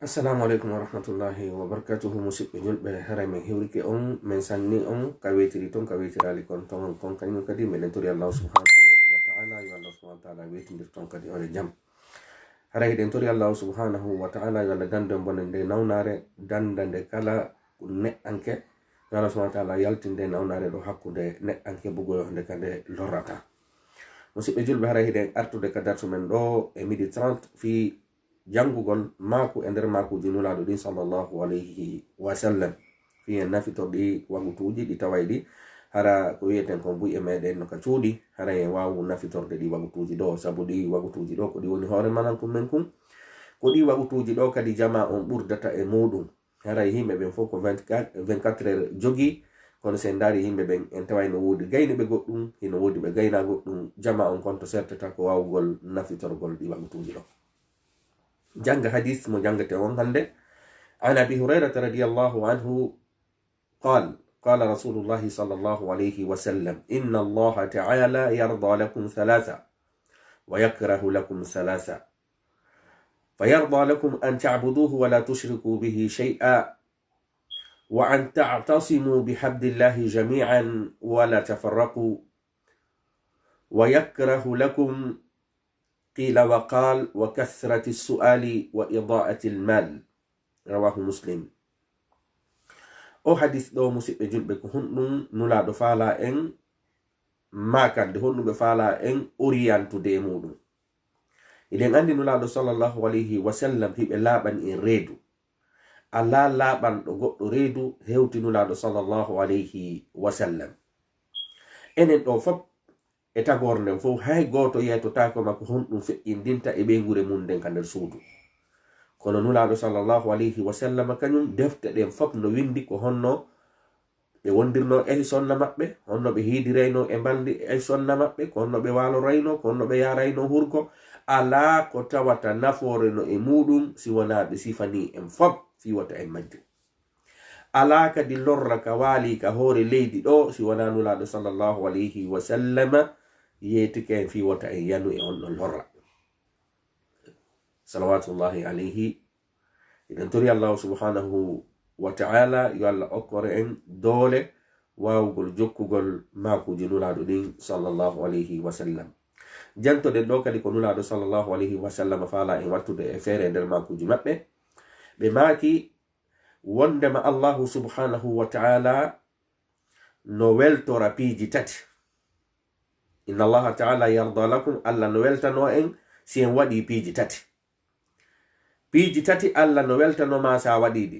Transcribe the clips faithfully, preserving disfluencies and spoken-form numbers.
Assalamu aleykum wa rahmatullahi wa barakatuhu. Musidɓe julɓe, haray min hiwrike on, min sanni on, ka wetiri ton, ka wetiraali kon ton, kon kañum kadi meɗen tori Allahu subhanahu wa ta'ala, yo Allahu subhanahu wa ta'ala wetindir ton kadi on e jam. Haray hiɗen tori Allahu subhanahu wa ta'ala, yo Allah dandu en bonde nde nawnaare, danda nde kala neɗɗanke, yo Allahu subhanahu wa ta'ala yaltinde nawnaare ɗo hakkunde neɗɗanke bugoyo nde ka nde lorrata. Musidɓe julɓe, haray hiɗen artude ka darsu men ɗo e midi trente fii janngugol maaku e nder maakuuji Nulaaɗo ɗin, sallallahu alayhi wa sallam, fii en nafitorɗi wagutuuji ɗi tawayɗi hara ko wi'eten kon buy e meɗen no ka cuuɗi, hara en waawu nafitorde ɗi wagutuuji ɗo, sabu ɗi wagutuuji ɗo ko ɗi woni hoore manankun men kun. Ko ɗi wagutuuji ɗo kadi jamaa on ɓurdata e muuɗum. Haray yimɓe ɓen fof ko vingt-quatre, vingt-quatre heures jogii, kono si en ndaari yimɓe ɓen, en taway no woodi gayniiɓe goɗɗum, hino woodi ɓe gaynaa goɗɗum, jamaa on kon to sertata ko waawugol nafitorgol ɗi wagutuuji ɗo. Jannga hadis mo janngeten on hannde. عن أبي هريرة رضي الله عنه قال: قال رسول الله صلى الله عليه وسلم: إن الله تعالى يرضى لكم ثلاثة ويكره لكم ثلاثة، فيرضى لكم أن تعبدوه ولا تشركوا به شيئا، وأن تعتصموا بحبل الله جميعا ولا تفرقوا، ويكره لكم قيل وقال وكثرة السؤال وإضاعة المال. رواه مسلم. O hadis ɗo, musidɓe julɓe, ko honɗum Nulaaɗo faalaa en maakande, honɗum ɓe faalaa en oriyantude e muuɗum? Hiɗen anndi Nulaaɗo sallallahu alayhi wa sallam hiɓe laaɓani en reedu. Alaa laaɓanɗo goɗɗo reedu hewti Nulaaɗo sallallahu alayhi wa sallam. Enen ɗo fof e tagoore nden fof, hay gooto yeytotaako ma ko honɗum feƴƴindinta e ɓeynguure mum nden ka nder suudu. Kono Nulaaɗo sallallahu alayhi wa sallam kañum, defte ɗen fof no winndi ko honno ɓe wondirnoo e sonna maɓɓe, honno ɓe hiidiraynoo e mbalndi e sonna maɓɓe, ko honno ɓe waaloraynoo, ko honno ɓe yaaraynoo hurgo. Alaa ko tawata nafoore no e muuɗum si wonaa ɓe sifanii en fof fii wota en majju. Alaa kadi lorra ka waalii ka hoore leydi ɗo si wonaa Nulaaɗo sallallahu alayhi wa sallama yeetike en fii wota en yanu e on ɗon lorra. Salawatullahi alayhi. Hiɗen tori Allahu subhanahu wa ta'ala yo Allah okkore en doole waawugol jokkugol maakuuji Nulaaɗo ɗin sallallahu alayhi wa sallam. Jantoɗen ɗo kadi ko Nulaaɗo sallallahu alayhi wa sallam faalaa en wattude e feere nder maakuuji maɓɓe. Ɓe maaki wondema Allahu subhanahu wa ta'ala no weltora piiji tati. Inna Allaha ta'ala yarda lakum, Allah no weltanoo en si en waɗii piiji tati. Piiji tati Allah no weltanoo ma sa waɗii ɗi.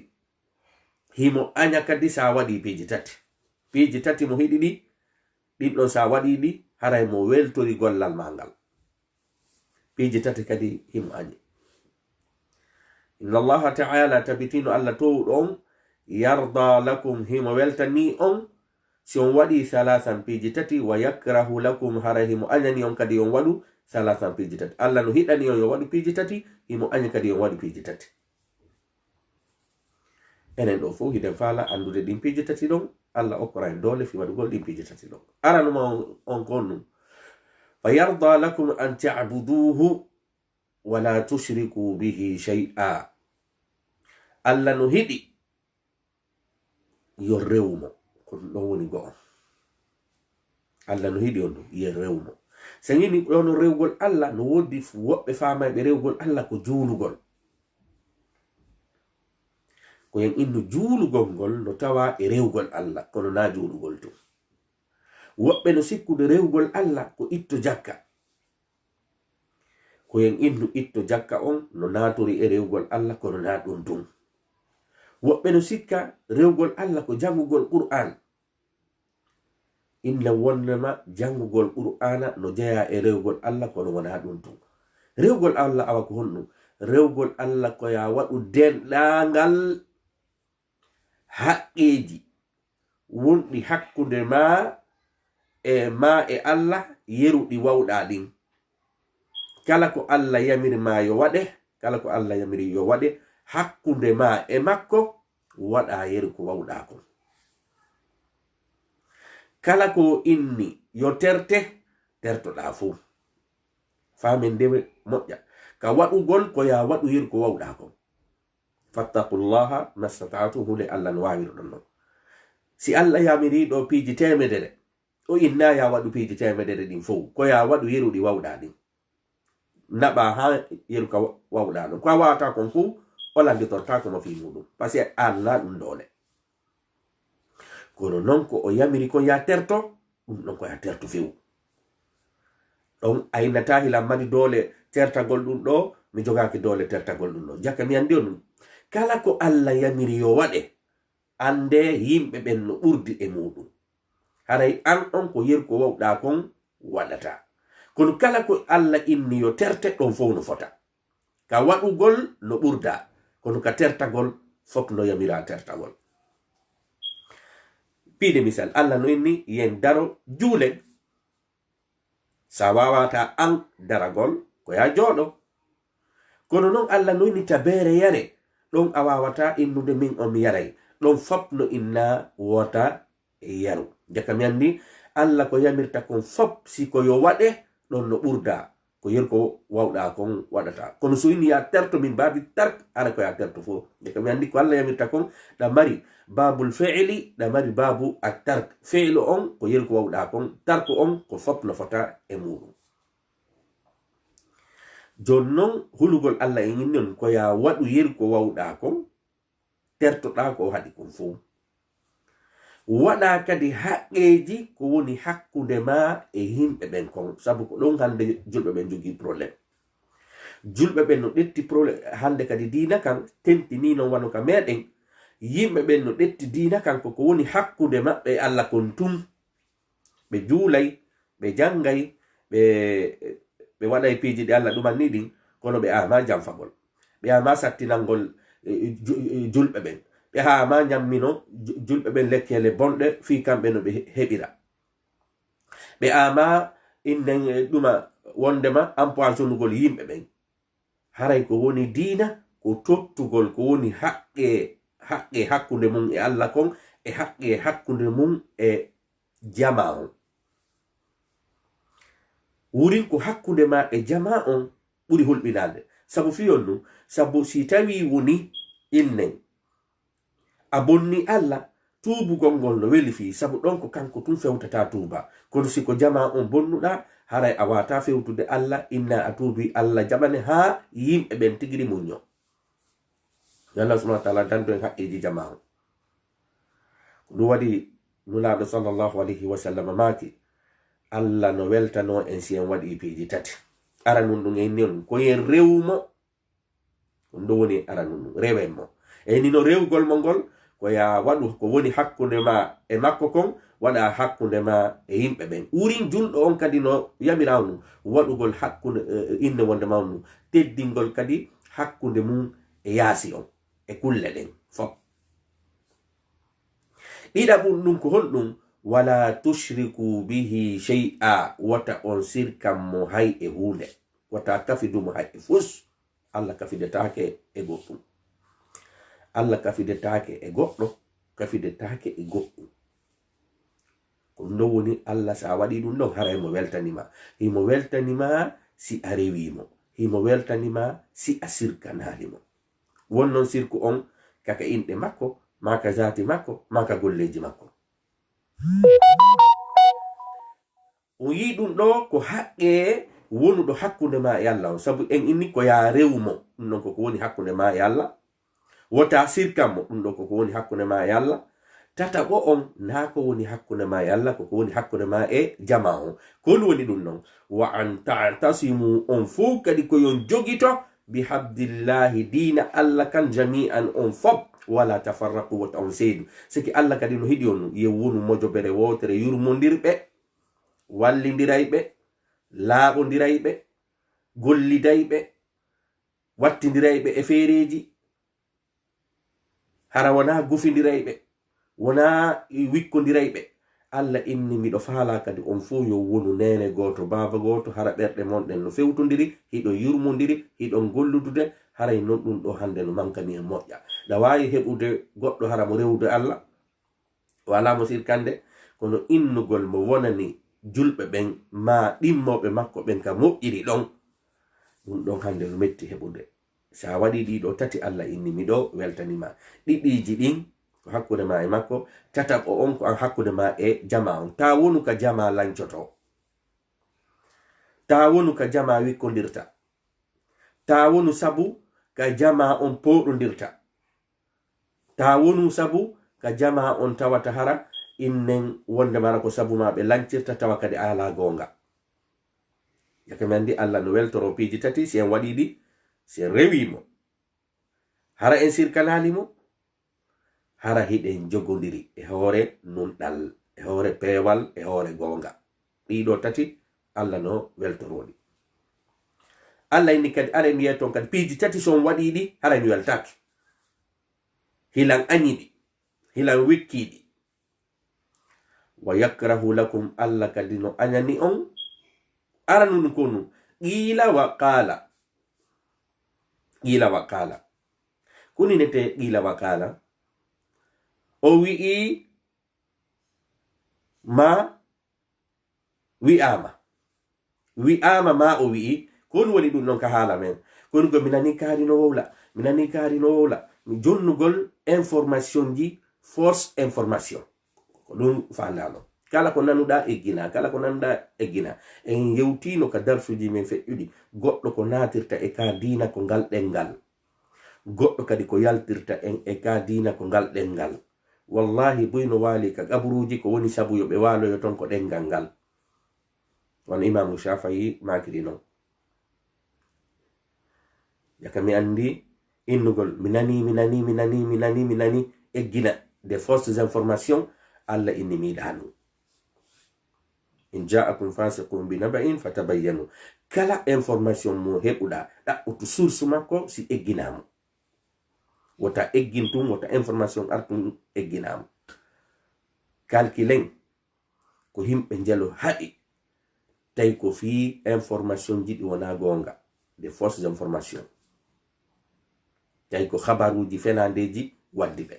Himo aña kadi sa waɗii piiji tati. Piiji tati mo hiɗi ɗi, ɗin ɗon sa waɗii ɗi, haray mo weltori gollal ma ngal. Piiji tati kadi himo añi. Inna Allaha ta'ala, tabitino Allah towɗo on, yarda lakum, himo weltanii on si on waɗii salasan piiji tati, wa yakrahu lakum, hara himo añani on kadi on waɗu salasan piiji tati. Allah no hiɗani on yo waɗu piiji tati, himo añi kadi on waɗu piiji tati. Enen ɗo fof hiɗen faala anndude ɗin piiji tati ɗon, Allah okkora en doole fii waɗugol ɗin piiji tati ɗon. Aranuma on, on ko honɗum? Fa yarda lakum an ta'buduhu wa la tushriku bihi shay'a. Allah no hiɗi yo rewu mo. Ko ɗum ɗon woni go'o. Allah no hiɗi on ɗum, yo rewu mo. Sen ini ɗo no rewgol Allah, no woodi fu-, woɓɓe faamayɓe rewgol Allah ko juulugol. Ko en innu juulugol ngol no tawa e rewgol Allah, kono na juulugol tun. Woɓɓe no sikkude rewgol Allah ko itto jakka. Ko en innu itto jakka on no naatori e rewgol Allah, kono na ɗum tun. Woɓɓe no sikka rewgol Allah ko janngugol Qur'aan. Inna wonnema janngugol Qur'aana no jeyaa e rewgol Allah, kono wonaa ɗum tun. Rewgol Allah awa ko honɗum? Rewgol Allah ko yaa waɗu denɗaangal haqqeeji wonɗi hakkunde maa e, maa e Allah, yeru ɗi wawɗaa ɗin. Kala ko Allah yamiri maa yo waɗe, kala ko Allah yamiri yo waɗe, hakkunde maa e makko, waɗaa yeru ko wawɗaa kon. Kala ko inni yo terte, tertoɗaa fow. Faamen nde moƴƴa. Ka waɗugol ko yaa waɗu yeru ko wawɗaa kon. Fattaqullaha mastata'tum, huunde Allah no waawiri ɗon non. Si Allah yamiri ɗo piiji teemedere, o inna ya waɗu piiji teemedere ɗin fow, ko ya waɗu yeru ɗi wawɗa ɗin. Naɓa haa yeru ka wa-, wawɗa ɗon. Ko a wawata kon fow, o landitortaako mo fii muɗum. Parce que Allah ɗum doole. Kono non ko o yamiri kon ya terto, ɗum ɗon ko ya terto few. Ɗon a innata hilan mari doole tertagol ɗum ɗo, mi jogaaki doole tertagol ɗum ɗo. Jaka mi anndi on ɗum. Kala ko Allah yamiri yo waɗe, annde yimɓe ɓen no ɓurdi e muɗum. Haray an on ko yeru ko wawɗa kon waɗata. Kono kala ko Allah inni yo terte, ɗon fow no fota. Ka waɗugol no ɓurda, kono ka tertagol fof no yamira tertagol. Piide misal, Allah no inni yen daro juulen. Sa wawata an daragol, ko ya jooɗo. Kono non Allah no inni ta beere yare, ɗon a wawata innude min on mi yaray. Ɗon fof no inna wota yaru. Jaka mi anndi, Allah ko yamirta kon fof si ko yo waɗe, ɗon no ɓurda. Ko yeru ko wawɗa kon waɗata. Kono so inni ya terto min baabi tark, hara ko ya terto fof. Jaka mi anndi ko Allah yamirta kon, ɗa mari baabul fe'ili, ɗa mari baabu a tark. Fe'ilo on ko yeru ko wawɗa kon, tarko on ko fof no fota e muɗum. Jon non hulugol Allah en inni on ko ya waɗu yeru ko wawɗa kon, tertoɗa ko o haɗi kon fow. Waɗa kadi haqqeeji ko woni hakkunde ma e yimɓe ɓen kon, sabu ko ɗon hannde julɓe ɓen jogii problème. Julɓe ɓen no ƴetti problème hannde kadi diina kan, tentini non wano ka meɗen. Yimɓe ɓen no ƴetti diina kan ko ko woni hakkunde maɓɓe e Allah kon tun. Ɓe juulay, ɓe janngay, ɓe, ɓe waɗay piiji ɗi Allah ɗumanni ɗin, kono ɓe ama janfagol. Ɓe ama sattinangol, eh, ju-, eh, julɓe ɓen. Ɓe ama ñammino ju-, julɓe ɓen lekkele bonɗe fii kamɓe no ɓe he-, heɓira. Ɓe ama innen, eh, ɗuma wondema empoisonugol yimɓe ɓen. Haray ko woni diina, ko tottugol ko woni haqqe, haqqe hakkunde mum e Allah kon, e haqqe hakkunde mum e jamaa on. Wurin ko hakkunde ma e jamaa on ɓuri hulɓinaade. Sabu fiyon nu, sabu si tawi woni innen a bonni Allah, tuubugol ngol no weli fii, sabu ɗon ko kanko tun fewtata tuuba. Kono si ko jamaa on bonnuɗa, haray a wata fewtude Allah, inna a tuubi Allah jaɓane haa yimɓe ɓen tigiri muñño. Yo Allah subhanahu wa ta'ala dandu en haqqeeji jamaa on. Ko ɗum waɗi Nulaaɗo sallallahu alayhi wa sallam maaki, Allah no weltano en si en waɗi piiji tati. Aranun ɗum en ni on, ko yen rewu mo. Ɗum ɗo woni aranun ɗum, rewen mo. E ni no rewugol mo ngol, ko ya waɗu ko woni hakkunde ma e makko kon, waɗa hakkunde ma e yimɓe ɓen. Wurin julɗo on kadi no yamira on ɗum, waɗugol hakkunde, eh, inne wonde ma on ɗum, teddingol kadi hakkunde mum e yaasi on, e kulle ɗen fof. Ɗiɗaɓun ɗum ko honɗum? Wala tushriku bihi shay'a, wota on sirkan mo hay e huunde, wota kafidu mo hay e fus. Allah kafidetaake e goɗɗum. Allah kafidetaake e goɗɗo, kafidetaake e goɗɗum. Ko ɗum ɗon woni Allah, so a waɗii ɗum ɗon, hara himo weltani ma. Himo weltani ma si a rewii mo. Himo weltani ma si a sirkanaali mo. Won non sirku on ka ka inɗe makko, maa ka zaati makko, maa ka golleeji makko. On yii ɗum ɗo ko haqqe wonuɗo hakkunde ma e Allah on. Sabu en inni ko yaa rewu mo. Ɗum ɗon ko ko woni hakkunde ma e Allah. Wota sirkan mo. Ɗum ɗo ko ko woni hakkunde ma e Allah. Tataɓo on, naa ko woni hakkunde ma e Allah, ko ko woni hakkunde ma e jamaa on. Ko ɗum woni ɗum ɗon. Wa an ta'tasimu, on fow kadi ko yon jogito, bi hablillahi, diina Allah kan, jami'an, on fow. Wala tafarraqu, wota on seedu. Siki Allah kadi no hiɗi on, ye wonu mojobere wootere, yurmondirɓe, wallindirayɓe, laaɓondirayɓe, gollidayɓe, wattindirayɓe e feereeji. Hara wonaa gufindirayɓe, wonaa wikkondirayɓe. Allah inni, miɗo faalaa kadi on fow yo wonu neene gooto, baaba gooto, hara ɓerɗe mon ɗen no fewtondiri, hiɗon yurmondiri, hiɗon golludude, haray non ɗum ɗo hannde no mankani en moƴƴa. Ɗa waawi heɓude goɗɗo hara mo rewude Allah, o alaa mo sirkande, kono innugol mo wonani julɓe ɓen, maa ɗimmooɓe makko ɓen ka moƴƴiri ɗon, ɗum ɗon hannde no metti heɓude. Si a waɗii ɗii ɗoo tati, Allah inni miɗo weltani ma. Ɗiɗiiji ɗin ko hakkunde ma e makko, tataɓo on ko an hakkunde ma e jamaa on. Taa wonu ka jamaa lancoto. Taa wonu ka jamaa wikkondirta. Taa wonu sabu ka jamaa on pooɗondirta. Taa wonu sabu ka jamaa on tawata hara innen wonde mara ko sabu ma ɓe lancirta tawa kadi a alaa goonga. Jaka mi anndi Allah no weltoro piiji tati si en waɗii ɗi, si en rewii mo. Hara en sirkanaali mo, hara hiɗen jogondiri e hoore nunɗal, e hoore peewal, e hoore goonga. Ɗii ɗoo tati, Allah no weltoroo ɗi. Allah inni kadi, ara en yeeton kadi piiji tati si on waɗii ɗi, hara en weltaaki. Hilan añi ɗi, hilan wikkii ɗi. Wa yakrahu lakum, Allah kadi no añani on. Aranun konu, qiila wa qaala. Qiila wa qaala. Ko ninete qiila wa qaala? O wi'i ma wi'aama. Wi'aama ma o wi'i. Ko ɗum woni ɗum ɗon ka haala men. Ko ɗum ko mi nani kaari no wowla. Mi nani kaari no wowla. Mi jonnugol information ji, fausse information. Ko ɗum faandaano. Kala ko nanuɗaa, eggina. Kala ko nanuɗaa, eggina. En yewtiino ka darsuuji men feƴƴuɗi. Goɗɗo ko naatirta e ka diina ko ngal ɗenngal. Goɗɗo kadi ko yaltirta en e ka diina ko ngal ɗenngal. Wallahi, buy no waali ka qaburuuji, ko woni sabu yo ɓe waaloyo ton ko ɗenngal ngal. Wano Imaamu Shafi'i maakiri non. Jaka mi anndi innugol, mi nani, mi nani, mi nani, mi nani, mi nani, eggina de fausses informations, Allah inni mi yiɗaa ɗum. In ja'akum fasiqun bi naba'in fatabayyanu. Kala information mo heɓuɗaa, ɗaɓɓutu source makko si egginaa mo. Wota eggin tun, wota information ar tun egginaa mo. Calculen ko yimɓe njelo haɗi, tawi ko fii information ji ɗi wonaa goonga, de fausses informations. Tawi ko habaruuji fenaandeeji waddi ɓe.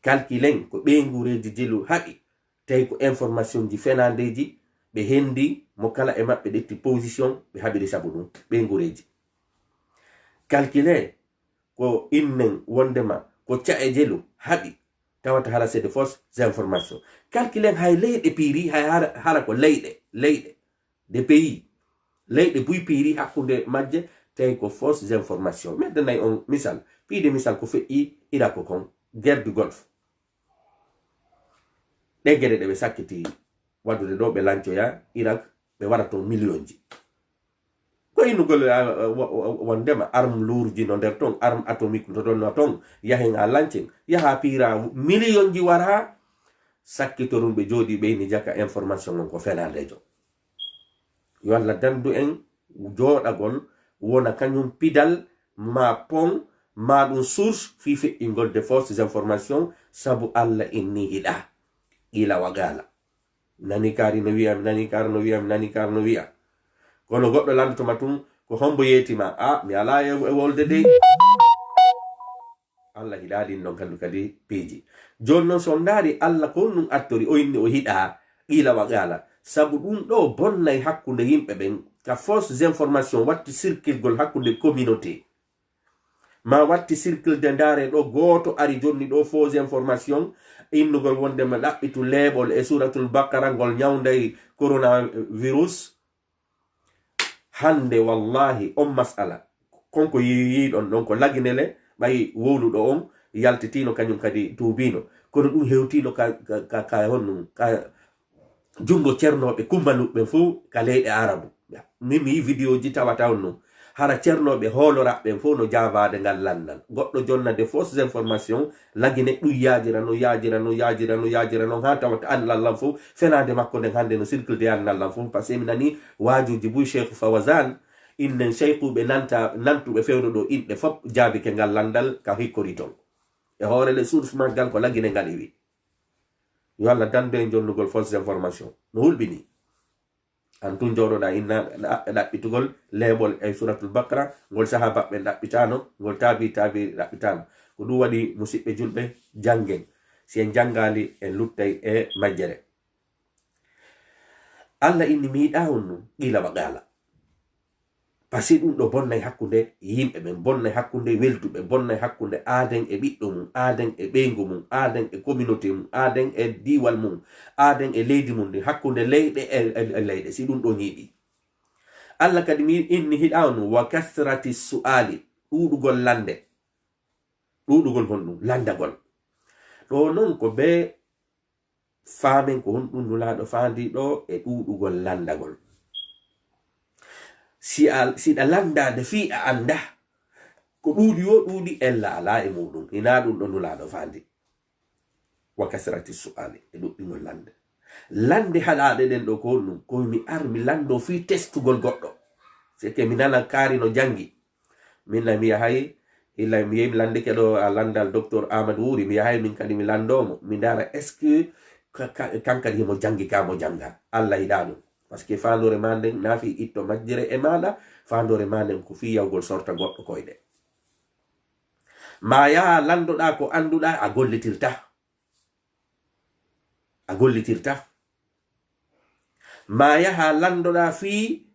Calculen ko ɓeynguureeji jelu haɗi, tawi ko information ji fenaandeeji, ɓe hendi mo kala e maɓɓe ƴetti position, ɓe haɓiri sabu ɗum, ɓeynguureeji. Calculen ko innen wondema ko ca'e jelu haɗi, tawata hara c'est de fausses informations. Calculen hay leyɗe piiri, hay hara, hara ko leyɗe, leyɗe, des pays, leyɗe buy piiri hakkunde majje, tawi ko fausses informations. Mi addanay on misal, piide misal ko feƴƴi Irak kon, guerre du Golfe. Ɗe geɗe ɗe ɓe sakkiti waɗude ɗo, ɓe lancoya Irak, ɓe wara toon millionji. Ko innugol, a, a, wa-, wa-, wondema arme lourdji no nder toon, arme atomique no toon, no toon, yahen a lancen, yaha piira millionji wara, sakkitorum ɓe jooɗi ɓe ini jaka information on ko fenaandejo. Yo Allah dandu en jooɗagol wona kañum pidal ma pon ma ɗum source fii feƴƴingol de fausses informations, sabu Allah inni hiɗa. Ila wa gala. Mi nani kaari no wi'a, mi nani kaari no wi'a, mi nani kaari no wi'a. Kono goɗɗo lanndotoma tun, ko hombo yeeti ma? A, mi alaa e, e wolde dey. Allah hiɗaa ɗin ɗon kandu kadi piiji. Jooni non, so on ndaari Allah ko honɗum attori, o inni o hiɗaa, qiila wa qaala. Sabu ɗum ɗo bonnay hakkunde yimɓe ɓen, ka fausses informations watti sirkilgol hakkunde communauté. Ma watti sirkilde ndaare ɗo gooto ari jonni ɗo fausse information, innugol wonde ma ɗaɓɓitu leeɓol e Suratul Baqara ngol ñawnday coronavirus. Hannde, wallahi, on mas'ala, kon ko yi-, yiiɗon ɗon, ko laginele, ɓay wowluɗo on yaltitiino, kañum kadi tuubiino. Kono ɗum hewtiino ka, ka, ka, ka honɗum, ka junngo cernooɓe kummaluɓe ɓen fof ka leyɗe Arabu. Min mi yii vidéo ji tawata on non. Hara cernooɓe hooloraaɓe ɓen fof no jaabaade ngal lanndal. Goɗɗo jonna de fausses informations, lagine ɗum yaajira non, yaajira non, yaajira non, yaajira non, haa tawata annal lan fof, fenaande makko nden hannde no circulde annal lan fof. Par ce que mi nani waajuuji buy Cheikh Fawazan, innen seykuuɓe nanta, nantuɓe fewndo ɗo inɗe fof jaabike ngal lanndal ka hikkori ton. E hoore le source maggal ko lagine ngal iwi. Yo Allah dandu en jonnugol fausses informations. No hulɓini. An tun jooɗoɗaa inna ɗa-, ɗaɓɓitugol leeɓol e Suratul Baqara, ngol sahaaba ɓen ɗaɓɓitaano, ngol taabi, taabi ɗaɓɓitaano. Ko ɗum waɗi, musiɓɓe julɓe, janngen. Si en janngaali, en luttay e majjere. Allah inni mi yiɗaa on nun, qiila wa qaala. Parce que ɗum ɗo bonnay hakkunde yimɓe ɓen, bonnay hakkunde welduɓe, bonnay hakkunde aaden e ɓiɗɗo mum, aaden e ɓeyngu mum, aaden e communauté mum, aaden e diiwal mum, aaden e leydi mum ndi, hakkunde leyɗe e, e, e leyɗe, si ɗum ɗo ñiiɓi. Allah kadi mi inni hiɗa on, wa kasrati su'ali, ɗuuɗugol lande. Ɗuuɗugol honɗum? Landagol. Ɗo non ko be faamen ko honɗum Nulaaɗo faandi ɗo e ɗuuɗugol landagol. Si a, si ɗa landaade fii a annda, ko ɗuuɗi wo ɗuuɗi, ella alaa e muuɗum. Hinaa ɗum ɗo Nulaaɗo faandi. Wa kasrati su'ali, e ɗuɗɗingol lande. Lande haɗaaɗe ɗen ɗo ko honɗum? Ko mi ar mi lando fii testugol goɗɗo. C'est que mi nana kaari no jangi. Min na mi yahay, illa mi yehi mi landike ɗo a landal docteur Amadou Wuri, mi yahay min kadi mi lando mo, mi ndaara est-ce que ka, ka, kan kadi himo jangi ka mo janga. Allah yiɗa ɗum. Parce que faandoore ma nden na fii itto majjere e maaɗa, faandoore ma nden ko fii yahugol sorta goɗɗo koyɗe. Ma yaha landoɗa ko annduɗa a gollitirta. A gollitirta. Ma yaha landoɗa fii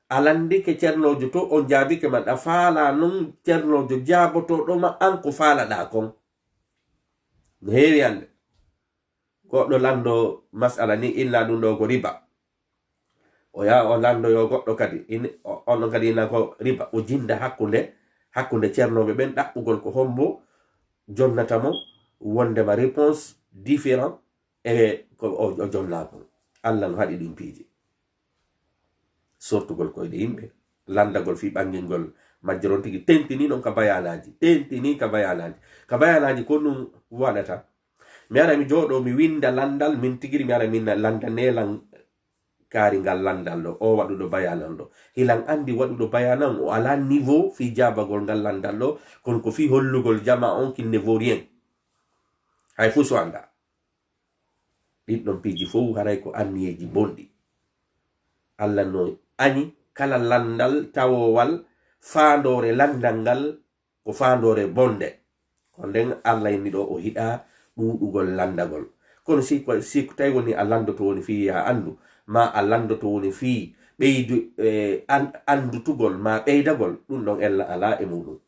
a landike cernoojo to, on jaabike ma, ɗa faala non cernoojo jaabotoɗo ma an ko faalaɗa kon. No heewi hannde. Goɗɗo lando masala ni, inna ɗum ɗo ko riba. O yaha o lando yo goɗɗo kadi, in-, o-, on ɗon kadi inna ko riba. O jinda hakkunde, hakkunde cernooɓe ɓen, ɗaɓɓugol ko hombo jonnata mo, wondema réponse différent e ko o, o jonnaa kon. Allah no haɗi ɗin piiji. Sortugol koyɗe yimɓe, landagol fii ɓangingol majjere on tigi, tentini non ka bayanaaji, tentini ka bayanaaji. Ka bayanaaji ko ɗum waɗata. Mi ara mi jooɗo, mi winda landal, min tigiri mi ara min landa nelan kaari ngal landal ɗo, o waɗuɗo bayanan ɗo. Hilan andi waɗuɗo bayanan, o ala niveau fii jaabagol ngal landal ɗo, kono ko fii hollugol jama on qu'il ne vaut rien. Hay fuu so anda. Ɗin ɗon piiji fow haray ko anniyeeji bonɗi. Allah no añi kala landal tawowal faandoore landal ngal ko faandoore bonde. Ko nden Allah inni ɗo o hiɗa ɗuuɗugol landagol. Kono si ko, si ko tawi woni a landoto woni fii ya andu, ma a landoto woni fii ɓeydu, eh, an-, andutugol ma ɓeydagol, ɗum ɗon ella alaa e muɗum.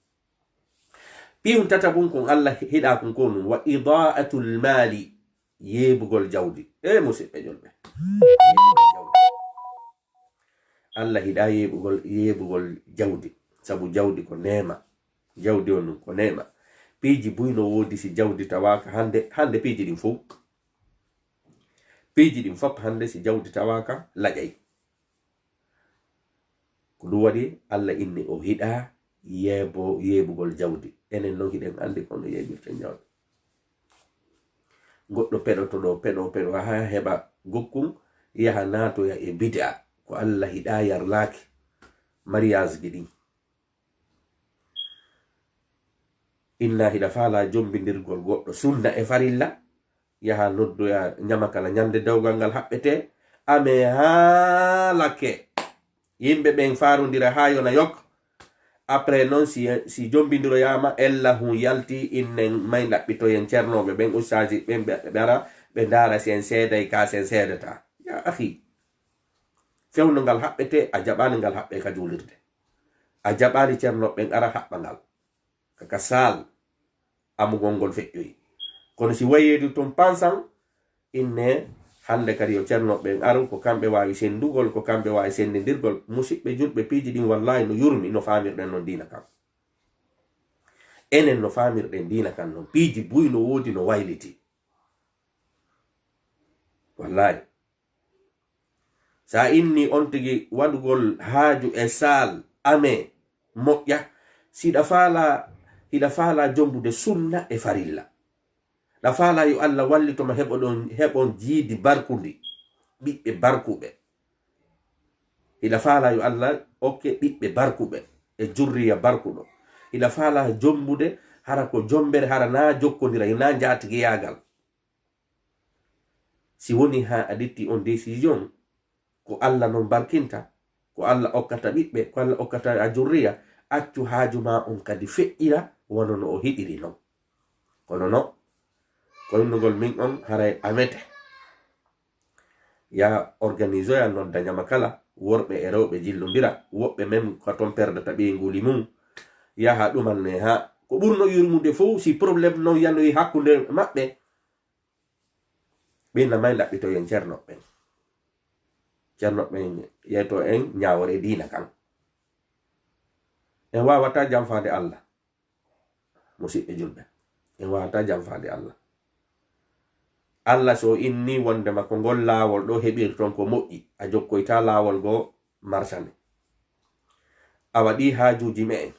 Piyun tatabun kun Allah hiɗa kun ko nun, wa ida'atul mali, yeebugol jawdi. E musiɓɓe julɓe. Allah hiɗa yeeɓugol, yeeɓugol jawdi, sabu jawdi ko neema. Jawdi on ɗum ko neema. Piiji buy no woodi si jawdi tawaaka hande, hande piiji ɗin fow. Piiji ɗin fop hande si jawdi tawaaka laƴay. Ko ɗum waɗi Allah inni o hiɗa yeebo, yeeɓugol jawdi. Enen non hiɗen andi kono yeeɓirten jawdi. Goɗɗo peɗoto ɗo, peɗo, peɗo, haa heɓa gokkun, yaha naatoya e bid'a. Ko Allah hiɗa yarlaaki mariage ji ɗin. Inna hiɗa faala jombindirgol goɗɗo sunna e farilla, yaha noddoya ñama kala ñande dewgal ngal haɓɓete, ame haalake. Yimɓe ɓen faarondira haa yona yok. Après non, si, si jombindiroyaama, ella hun yalti, innen may ɗaɓɓitoyen cernooɓe ɓen, ustaasi ɓen, ɓe, ɓe ara, ɓe ndaara si en seeday ka, si en seedata. Ya akhi, fewndo ngal haɓɓete, a jaɓaani ngal haɓɓe ka juulirde. A jaɓaani cernooɓe ɓen ara haɓɓa ngal. Kaka saal amugol ngol feƴƴoyi. Kono si wayeedu tun pansan, inne hande kadi yo cernooɓe ɓen aru, ko kamɓe waawi senndugol, ko kamɓe waawi senndindirgol. Musiɓɓe julɓe, piiji ɗin wallaahi no yurmi, no faamirɗen non diina kan. Enen no faamirɗen diina kan non, piiji buy no woodi no wayliti. Wallaahi. Sa inni on tigi waɗugol haaju e saal ame moƴƴa, si hiɗa faala, hiɗa faala jombude sunna e farilla. Ɗa faala yo Allah wallito ma heɓoɗon, heɓon jiidi barkundi, ɓiɓɓe barkuɓe. Hiɗa faala yo Allah okke ɓiɓɓe barkuɓe e jurriya barkuɗo. Hiɗa faala jombude hara ko jombere, hara na jokkondira, na njaatigeyaagal. Si woni haa a ditti on décision, ko Allah non barkinta, ko Allah okkata ɓiɓɓe, ko Allah okkata a jurriya, accu haaju ma on kadi feƴƴira wano no o hiɗiri non. Kono no, koynugol min on haray amete. Ya organisoya nodda ñama kala, worɓe e rewɓe jillondira, woɓɓe men ko ton perdata ɓeynguuli mum. Yaha ɗuman ne ha ko ɓurno yurmude fof, si problème non yanoyi hakkunde maɓɓe, ɓe namay laɓɓito yen cernoɓe ɓen. Cernoɓe ɓen yeto en ñawore diina kan. En wawata janfade Allah. Musiɓɓe julɓe, en wawata janfade Allah. Allah so inni wondema ko ngol laawol ɗo heɓirton ko moƴƴi, a jokkoyta laawol goo marsane. A waɗi haajuuji me'en.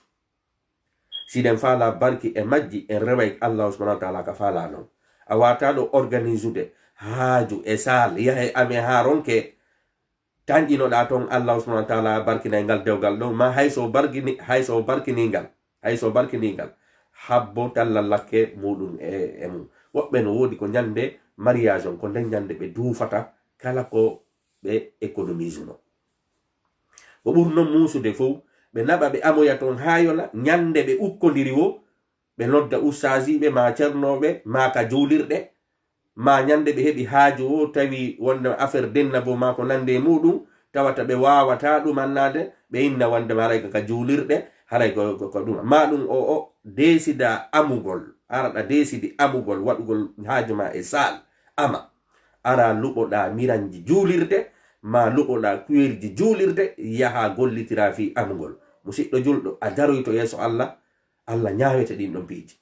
Si ɗen faala barki e majji, en reway Allah subhanahu wa taala ka faala non. A wata ɗo organisude haaju e saal, yahe ame haa ronke, tanƴinoɗa ton Allah subhanahu wa taala barkinay ngal dewgal ɗon, ma hay so barkini, hay so barkiningal, hay so barkiningal, habbo talla lakke muɗum e, e mum. Woɓɓe no woodi ko ñande mariage on, ko nden ñande ɓe duufata kala ko ɓe économise no. Ko ɓuri non muusude fow, ɓe naɓa ɓe amoya ton haa yona, ñande ɓe ukkodiri wo, ɓe nodda ustaasiiɓe, ma cernooɓe, ma ka juulirɗe, ma ñande ɓe heɓi haaju o, tawi wonde affaire denna bo, ma ko nande e muɗum, tawata ɓe waawata ɗum annade, ɓe inna wonde ma haray ka juulirɗe, haray ko, ko, ko ɗum. Ma ɗum o, o deesida amugol, araɗa deesidi amugol, waɗugol haaju ma e saal, ama. Ara luɓoɗa miranji juulirde, ma luɓoɗa kuyeerji juulirde, yaha gollitira fii amugol. Musiɗɗo julɗo, a daroyto yeeso Allah, Allah ñaawete ɗin ɗon piiji.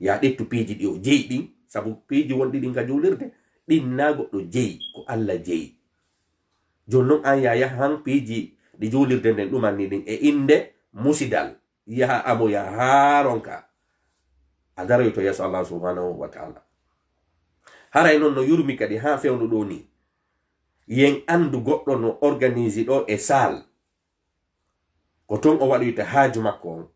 Ya ƴettu piiji ɗi o jeyi ɗin, sabu piiji wonɗi ɗin ka juulirde, ɗin na goɗɗo jeyi, ko Allah jeyi. Jooni non an ya yaha han piiji ɗi juulirde nden ɗumanni ɗin e innde musidal, yaha amoya haa ronka. A daroyto yeeso Allah subhanahu wa taala. Haray non no yurmi kadi haa fewndo ɗo ni. Yen anndu goɗɗo no organise ɗo e saal. Ko ton o waɗoyta haaju makko on.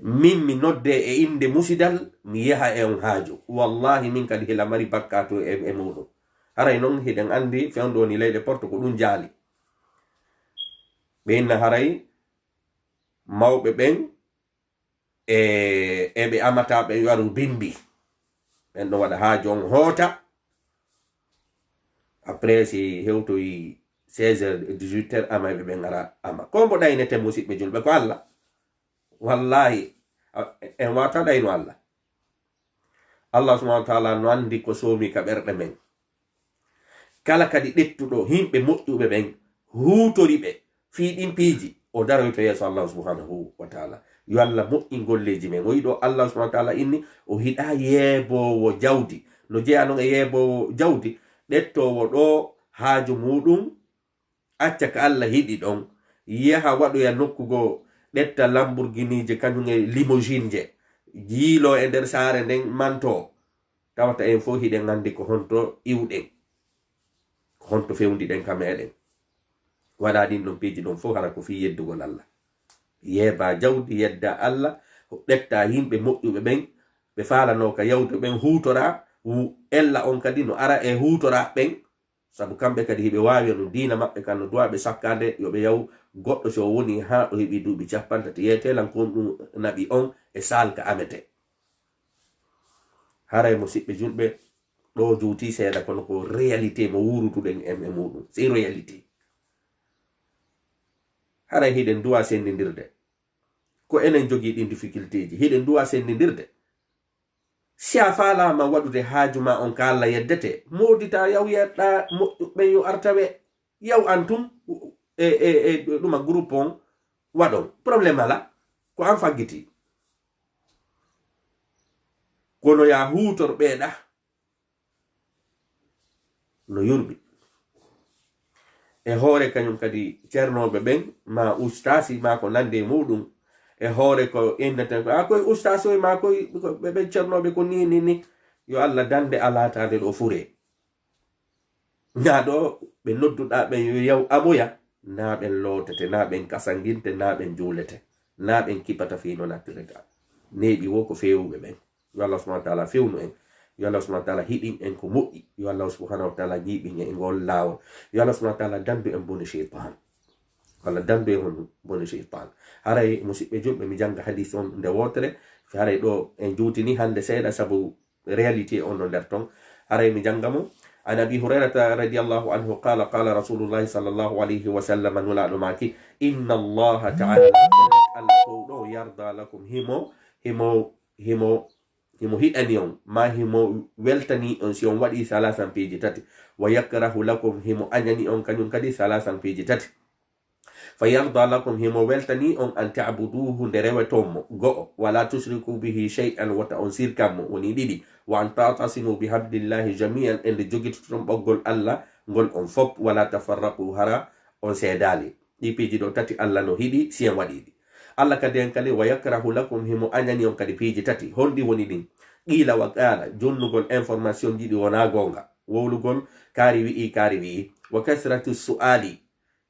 Min mi nodde e innde musidal, mi yaha e on haaju. Wallahi min kadi hila mari bakkaatu e, e muɗum. Haray non hiɗen anndi fewndo ni leyɗe Porto ko ɗum jaali. Ɓe inna haray mawɓe ɓen e, e ɓe amata ɓe waru bimbi. Ɓen ɗo waɗa haaju on hoota. Après si hewtoyi seize heures, dix-huit heures, ama ɓe ɓen ara ama. Ko mbo ɗaynete musiɓɓe julɓe ko Allah. Wallahi, a, en wata ɗayno Allah. Allah subhanahu wa taala no anndi ko soomi ka ɓerɗe men. Kala kadi ɗettuɗo yimɓe moƴƴuɓe ɓen, huutori ɓe fii ɗin piiji, o daroyto yeeso Allah subhanahu wa taala. Yo Allah moƴƴin golleeji men. O yiɗo Allah subhanahu wa taala inni, o hiɗa yeeboowo jawdi. No jeyaa non e yeeboowo jawdi, ɗettoowo ɗo haaju muɗum, acca ka Allah hiɗi ɗon, yaha waɗoya nokku goo, ɗetta Lamborghiniije kañum e limousine je, jiiloo e nder saare nden, mantoo. Tawata en fof hiɗen anndi ko honto iwɗen, ko honto fewndiɗen ka meɗen. Waɗa ɗin ɗon piiji ɗon fof hara ko fii yeddugol Allah. Yeeba jawdi, yedda Allah, ɗetta yimɓe moƴƴuɓe ɓen, ɓe faalanoo ka yawde ɓen, huutora, wu-, ella on kadi no ara e huutora ɓen, sabu kamɓe kadi hiɓe waawi no diina maɓɓe kan no duwa ɓe sakkaade, yo ɓe yaw goɗɗo si o woni haa o heɓi duuɓi cappanɗe tati yeetee lan ko ɗum naɓi on e saal ka amete. Haray musiɓɓe julɓe, ɗo juuti seeɗa, kono ko réalité mo wuurutuɗen en e muɗum. C'est réalité. Haray hiɗen duwa senndindirde. Ko enen jogii ɗin difficultéeji. Hiɗen duwa senndindirde. Si a faalaama waɗude haaju ma on ka Allah yeddete, moodita yaw yeɗɗa moƴƴuɓe yo artawe. Yaw an tun, e, e, e, ɗuma groupe on waɗon. Problème ala. Ko an faggiti. Kono ya huutor ɓeeɗa. No yurmi. E hoore kañum kadi cernooɓe ɓen, ma ustaasi, ma ko nandi e muɗum. E hoore ko inneten ko, a koye ustaasi oy, ma koye ko ɓe ɓen cernooɓe ko ni, ni, ni. Yo Allah dande a laataade ɗo fure. Na ɗo ɓe nodduɗa ɓen yo yaw amoya, na ɓen lootete, na ɓen kasanginte, na ɓen juulete, na ɓen kipata fii no nattireta. Neeɓi wo ko feewuɓe ɓen. Yo Allah subhanahu wa taala fewnu en. Yo Allah subhanahu wa taala hiɗin en ko moƴƴi. Yo Allah subhanahu wa taala jiiɓin en e ngol laawol. Yo Allah subhanahu wa taala dandu en bone sheytan. Walla dandu en hon bone sheytan. Haray musiɓɓe julɓe, mi jannga hadis on nde wootere. Haray ɗo en juutini hannde seeɗa sabu réalité on no nder ton. Haray mi jannga mo. An Abi Hurairata radiyallahu anhu qala, qala Rasulullahi sallallahu alayhi wa sallam, Nulaaɗo maaki, inna Allaha ta'ala, Allah towɗo, yarda lakum, himo, himo, himo, himo hiɗani on, ma himo weltani on si on waɗi salasan piiji tati. Wa yakrahu lakum, himo añani on kañum kadi salasan piiji tati. Fa yarda lakum, himo weltani on, an ta'buduhu, nde reweton mo go'o, wala tushriku bihi shay'an, wota on sirkan mo, woni ɗiɗi, wa an ta'tasimu bihablillahi jami'an, e nde jogitoton ɓoggol Allah ngol on fop, wala tafarraqu, hara on seedaali. Ɗi piiji ɗo tati Allah no hiɗi si en waɗi ɗi. Allah kadi en kadi, wa yakrahu lakum, himo añani on kadi piiji tati. Honɗi woni ɗin? Qiila wa qaala, jonnugol information ji ɗi wona goonga, wowlugol kaari wi'i, kaari wi'i, wa kasratu su'ali,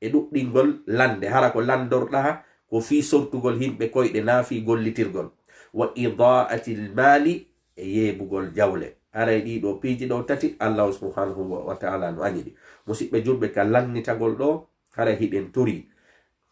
e ɗuɗɗingol lande, hara ko landorɗaa ko fii sortugol yimɓe koyɗe, naa fii gollitirgol, wa ida'atil maali, e yeebugol jawle. Haray ɗii ɗoo piiji ɗoo tati, Allahu subhanahu wa, wa ta'ala no añi ɗi. Musiɓɓe julɓe, ka lannitagol ɗoo, haray hiɗen torii.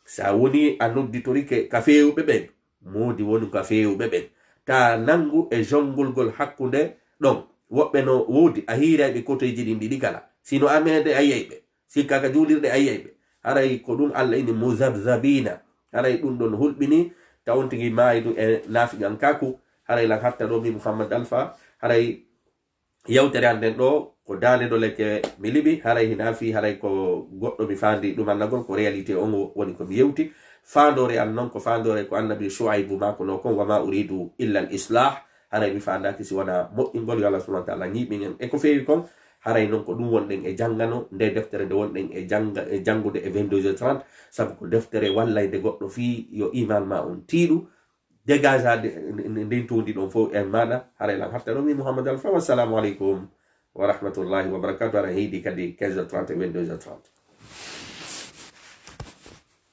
Sa woni a nodditorike ka feewuɓe ɓen, moodi wonu ka feewuɓe ɓen. Taa nanngu e jonngolgol hakkunde ɗon. Woɓɓe no woodi, a hiiray ɓe kotoyji ɗin ɗiɗi kala. Sino ameede a yiyay ɓe. Sikka ka juulirɗe a yiyay ɓe. Haray ko ɗum Allah ini muzabzabina. Haray ɗum ɗon hulɓini, tawon tigi maayidu e naafiqankaaku. Haray lan hatta ɗo mi Muhammad Alfa. Haray yewtere an nden ɗo, ko daande ɗo lekke mi liɓi. Haray hina fii, haray ko goɗɗo mi faandi ɗum annagol, ko réalité on woni ko mi yewti. Faandoore an non, ko faandoore ko annabi Shu'aybu maakuno kon, wa ma uridu illa al islah. Haray mi faandaaki si wona moƴƴingol, yo Allah subhanahu wa ta'ala ñiiɓin en e ko feewi kon. Haray non ko ɗum wonɗen e janngano, nde deftere nde wonɗen e jannga-, e janngude e vingt-deux heures trente, sabu ko deftere wallaynde goɗɗo fii yo iman ma on tiiɗu, dégagade ndin tuundi ɗon fof en maɗa. Haray lan hatta ɗo mi Muhammad Alfa. Wassalamu aleykum wa rahmatullahi wa barakatuh. Haray heydi kadi quinze heures trente e vingt-deux heures trente.